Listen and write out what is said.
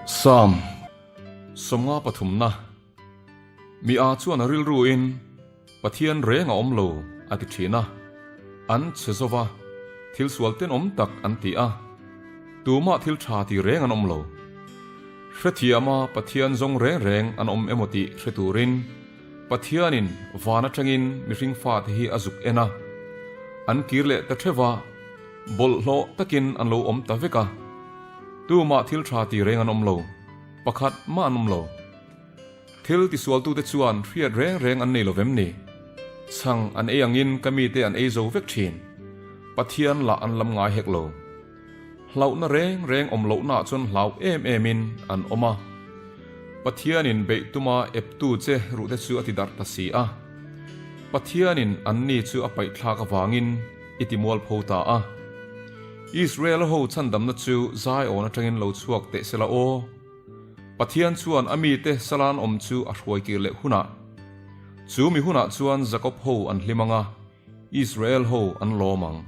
Psalm 53 pathumna Mi a chuan a rilruin Pathian reng a awm lo a ti thin a, an chhe zo va, thil sual tenawm tak an ti a, tumah thil tha ti reng an awm lo. Hrethiama Pathian zawng reng reng an awm emaw tih hre turin Pathianin van atangin mihring fate hi a zuk en a, an kir leh ta theuh a, bawlhhlawh takin an lo awm ta vek a. Tumah thil tha ti reng an awm lo, pakhat mah an awm lo. Thil tisualtute chuan hriat reng reng an nei lo vem ni? Chhang an ei angin ka mite an ei zo vek thin. Pathian lah an lam ngai hek lo. Hlauhna reng reng awm lohnaah chuan hlau em emin an awm a. Pathianin beih tuma eptu che ruhte chu a ti darh ta si a. Pathianin anni chu a paihthlak avangin i ti mualpho ta a. Israel ho chhandamna chu Zion atangin lo chhuak teh sela aw. Pathian chuan a mite salan awm chu a hruai kir leh hunah, chu mi hunah chuan Jakob ho an hlim ang a, Israel ho an lawm ang.